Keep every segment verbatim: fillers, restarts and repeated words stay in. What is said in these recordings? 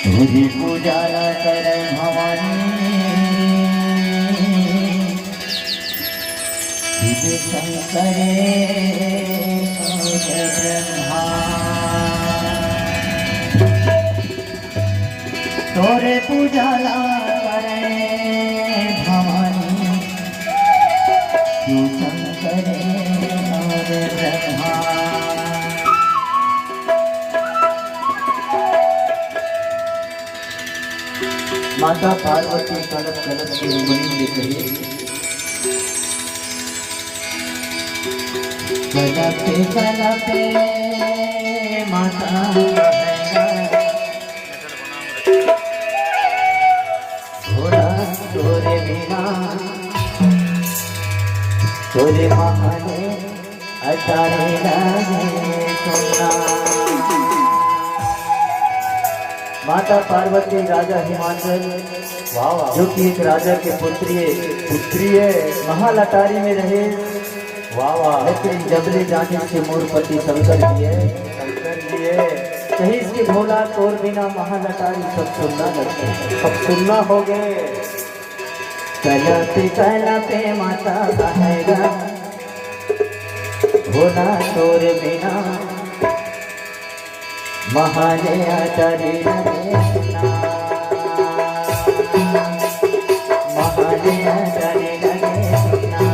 तुझे पूजा ला करे भवानी, शिव शंकर और ब्रह्मा। तोरे पूजा ला करे भवानी, शिव शंकर और ब्रह्मा। माता पार्वती कलप कलप के रुमनी ले कहे, कलप कलप माता बहना, भोला तोरे बिना, तोरे महले अटारी लागे सुना। माता पार्वती राजा हिमाचल, वाह, वाह। जो कि एक राजा के पुत्री, पुत्री है, महल अटारी में रहे। वाह, वाह। लेकिन जबले जाने से मोर पति शंकर जी है, शंकर जी है। कहीं इसके भोला तोर बिना महल अटारी सब सुन्ना लगते हैं। सब सुन्ना हो गए। कलप कलप माता बहना, भोला तोर बिना महले अटारी लागे सुना, महले अटारी लागे सुना।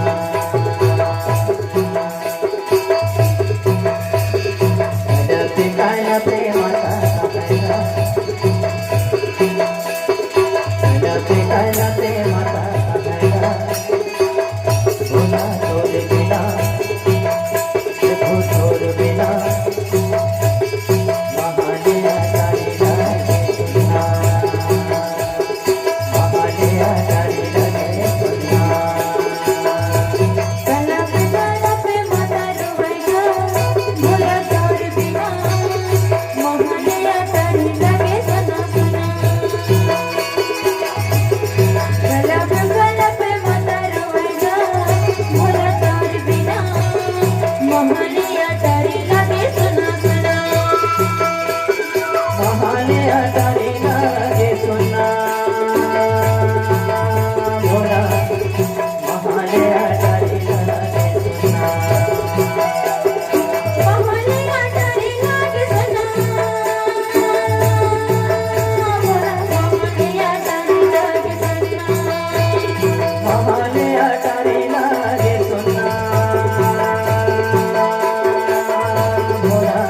कलप कलप माता बहना, कलप कलप माता बहना, भोला तोर बिना, प्रभु तोर बिना, महले अटारी लागे सुना, महले अटारी लागे सुना। कलप कलप माता रोवैया, भोला तोर बिना, महले अटारी लागे सुना सुना। कलप कलप माता रोवैया, भोला तोर बिना, महले अटारी लागे सुना सुना। महले अटारी लागे सुना, भोला महले अटारी लागे सुना। महले अटारी लागे सुना। महले अटारी लागे सुना। भोला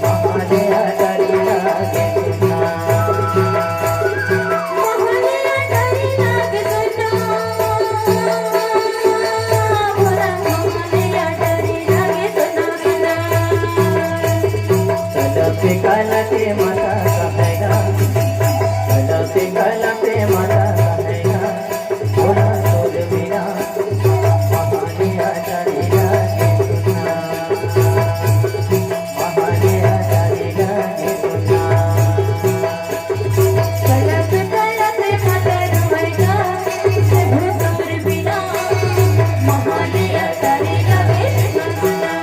महले अटारी लागे सुना। महले अटारी लागे सुना। भोला महले अटारी लागे सुना सुना। कलप कलप माता बहना, कलप कलप माता बहना, भोला तोर बिना, महले अटारी लागे सुना, महले अटारी लागे सुना। कलप कलप माता रोवैया, प्रभु तोर बिना, महले अटारी लागे सुना।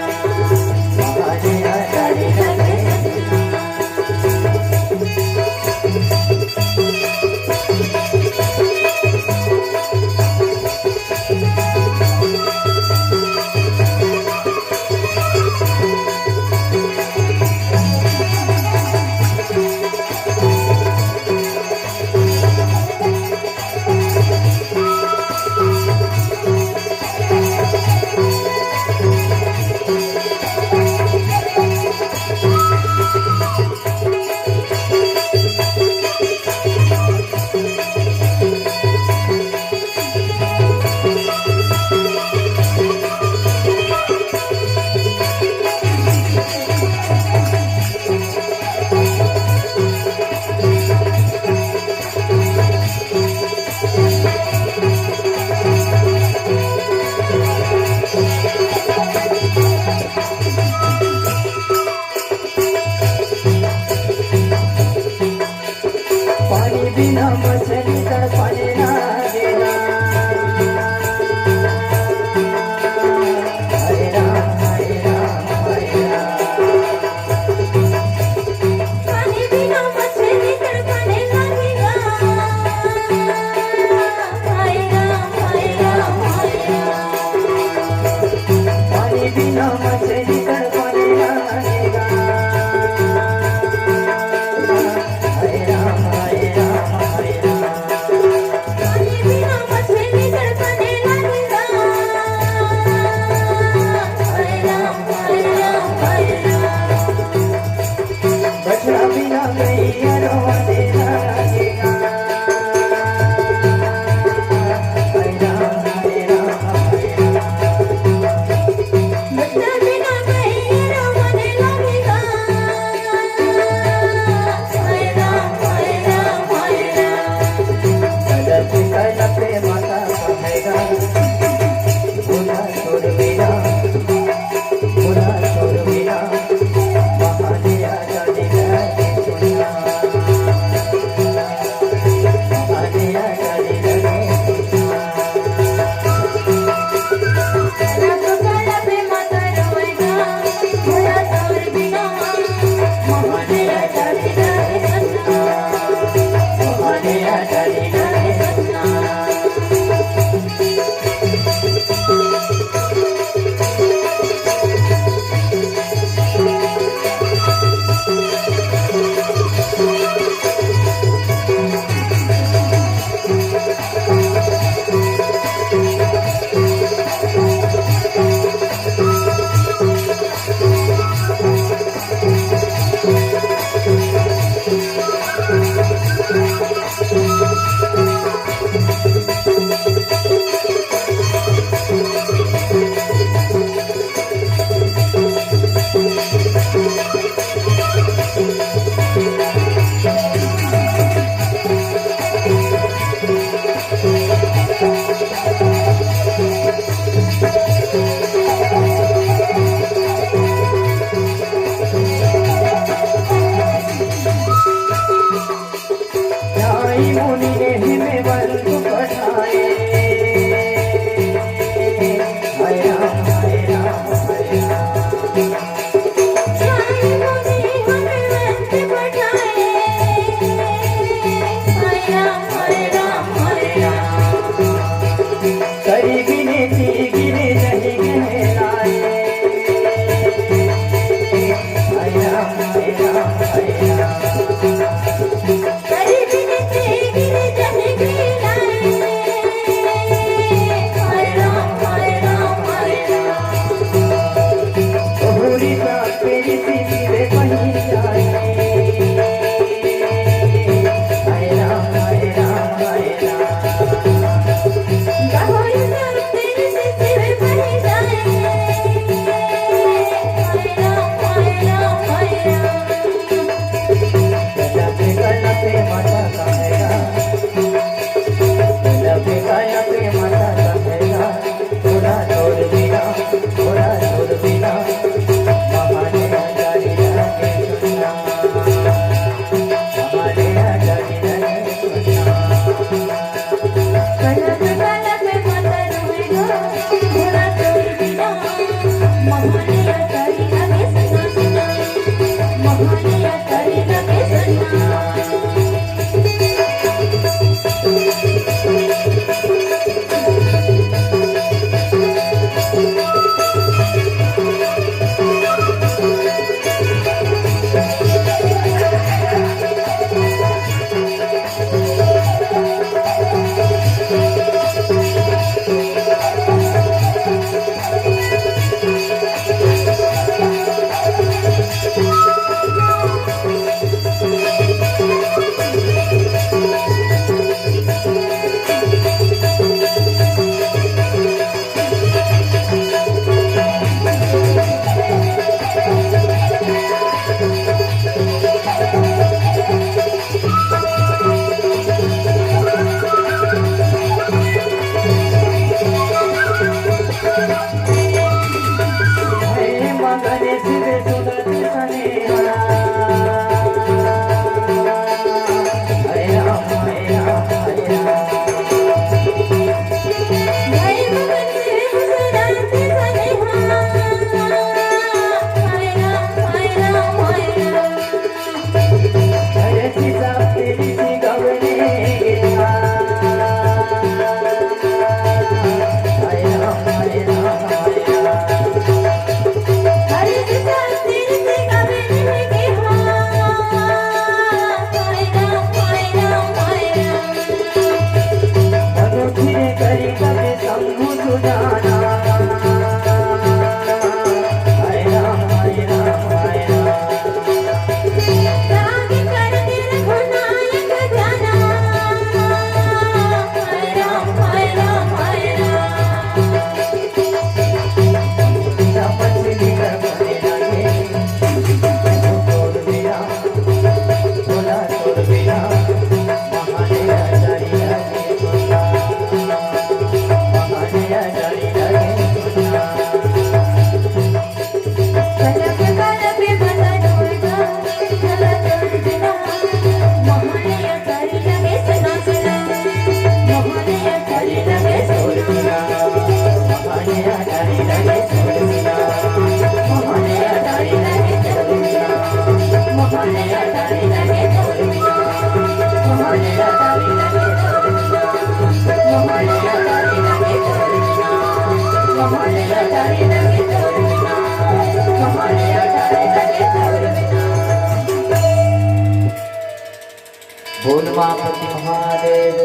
बोल माँ पति महादेव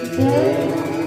की जय।